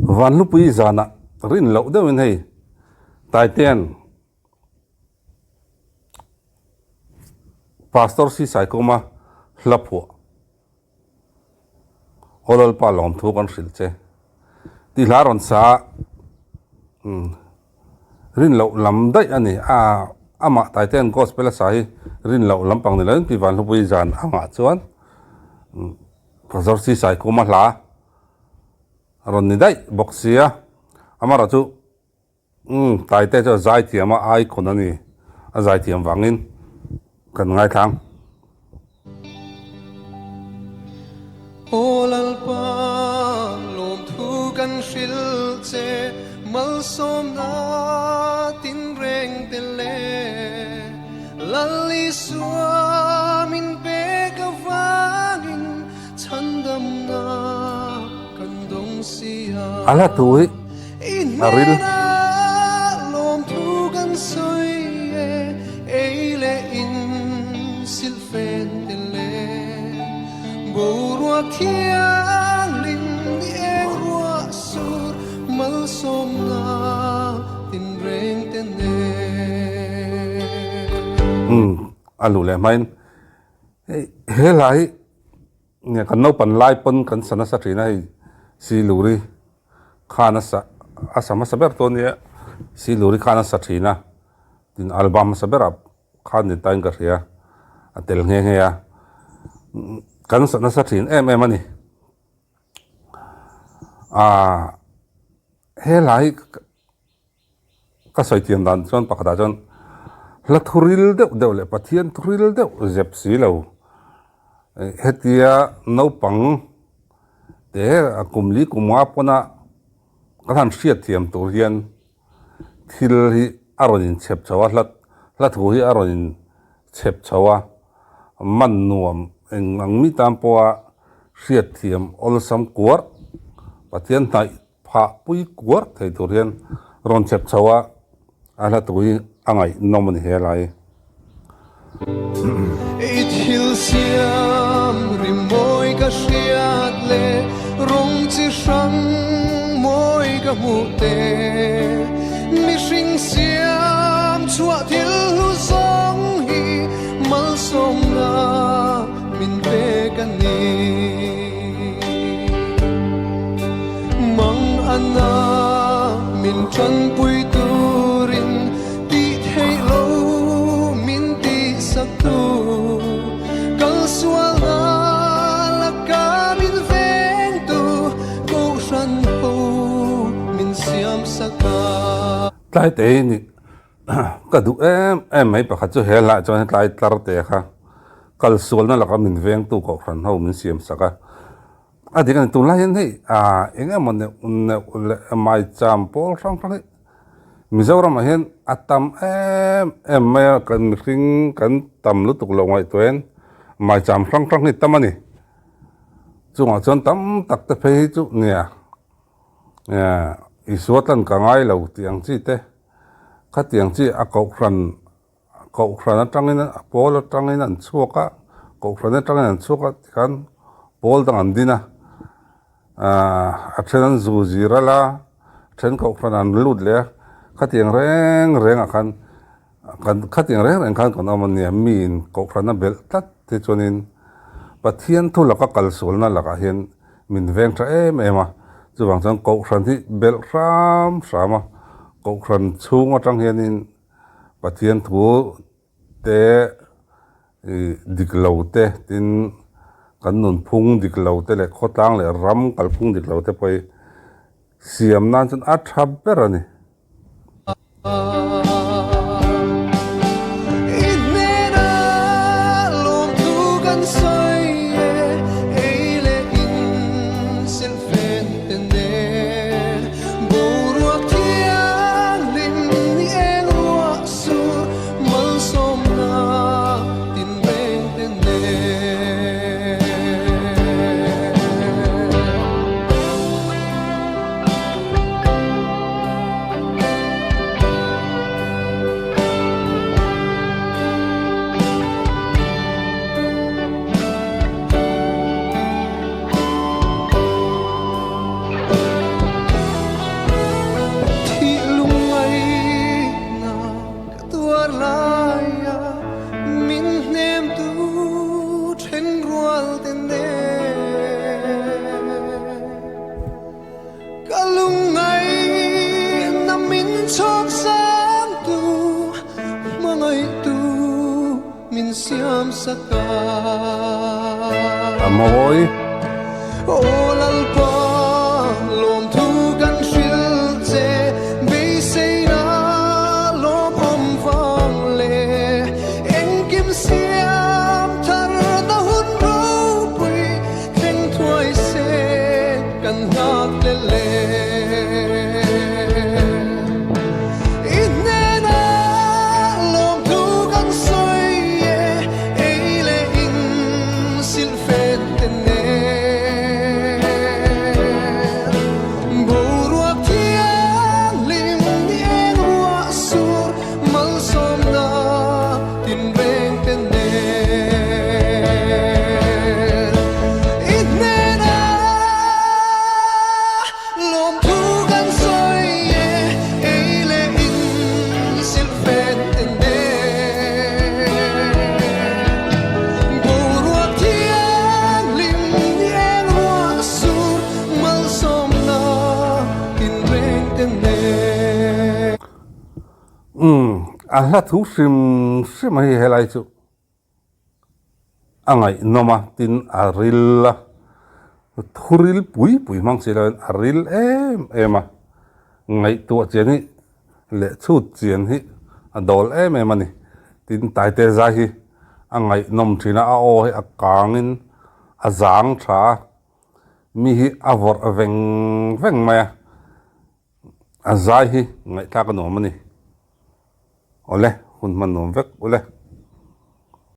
Vanhlupui zanah rin loh deuhin hei Taitean Pastor Si Saikawma hla phuah Aw Lalpa lawmthu kan hrilh che tih hla rawn sa a, rin loh lam daih a ni. A amah Taitean Gospel a sa hi rin loh lampang ni loin Pi Vanhlupui zan angah chuan Pastor Si Saikawma hla a rawn ni daih bawk sia. Amaherawhchu Umm, Taite chu a zaithiam a, icon a ni. A zaithiam vangin kan ngaithlang. Aw Lalpa, lawmthu kan hrilh che, malsawmna tinreng te leh Lal Isua min pek avangin chhandamna kan dawng si a. A hla thu hi a ril. Umm a luh leh hmain hei he hla hi kan naupan lai pawn kan sa nasa thin a hei Siluri. Khan a sa a sa hmasa ber tawh ania Siluri khan a sa thin a tin album hmasa berah khan ni tain ka hria a tel nghe nghe a kan sa nasa thin em em a ni ah helai ka sawi thiam dan chuan pakhatah chuan hla thuril deuh deuh leh Pathian thuril deuh zep si lo hetia naupang te kum li kum nga pawna kan han hriat thiam tur hian thil hi a rawn inchhep chho a hla hla thu hi a rawn inchhep chho a man nuam eng ang mi tan pawha hriat thiam awlsam kuar Pathian hnaih Phah pui kuar thei tur hian rawn chep chho a, a hla tu hi a ngaihnawm a ni he lai. I thil siam rimawi ka hriat leh rawng chi hrang mawi ka hmuh te, mihring siam chhuah thil hlu zawng hi malsawmna min pek a ni. Mang ana min tanpui turin tih theih lo min tihsak tu kal sualna laka min veng tu Kohhran ho min siam sak a. Tlai te hi ni ka duh em em mai pakhat chu he hlahah chuan tlai tlar te kha kal sualna laka min vengtu Kohhran ho min siam sak a. A dik a ni, tunlai hian hei ah eng emaw neuh neuh leh maicham pawl hrang hrang hi Mizoramah hian a tam em em mai a, kan mihring kan tam lutuk loh ngaihtuah hian maicham hrang hrang hi tam a ni. Chungah chuan tam tak te phei hi chu nia Isua tlan ka ngai lo tih ang chi te, khatiang chi a kohhran Kohhran atangin pawl atangin an chhuak a, kohhran atangin an chhuak a tikhan pawl dang an din a, aah a then an zu zir a la, a then kohhran an lut leh a, khatiang reng rengah khan kan khatiang reng reng khan kan awm a nia, miin kohhran a belh tlat te chuanin Pathian thu laka kalsualna lakah hian min veng tha em em a, chuvang chuan kohhran hi belh hram hram a, kohhran chhung atang hianin Pathian thu te ih dik lo te tin kan nunphung dik lo te leh khawtlang leh ram kalphung dik lo te pawh hi siam nan chuan a tha ber a ni. I hnena lawmthu kan sawi e, ei leh in silfen te nen. Boruak thianghlim ni eng ruah sur malsawmna tinreng te nen. siam sak a. A mawi. Aw Lalpa, lawmthu kan hrilh che, beiseina lawmawm vang leh engkim siam thar na hun ropui thleng thuai se kan nghak hlel e. I hnena lawmthu kan sawi e, ei leh in silhfen te nen. Boruak thianghlim ni eng ruah sur malsawmna tinreng te nen. I hnena Lawmthu kan sawi e, ei leh in silhfen te nen. Boruak thianghlim ni eng ruah sur malsawmna tinreng te nen. Umm, a hla thu hrim hrim a hi helai chu. A ngaihnawm a, tin a ril a, thu ril pui pui hmang si loin a ril em em a, ngaihtuah chian hi leh chhut chian hi a dawl em em a ni. Tin Taite zai hi a ngaihnawm thin a, a aw hi a kangin a zang tha a, mi hi a vawrh veng veng mai a, a zai hi ngaihthlak a nuam a ni. Awle, hun hman nuam vek ule.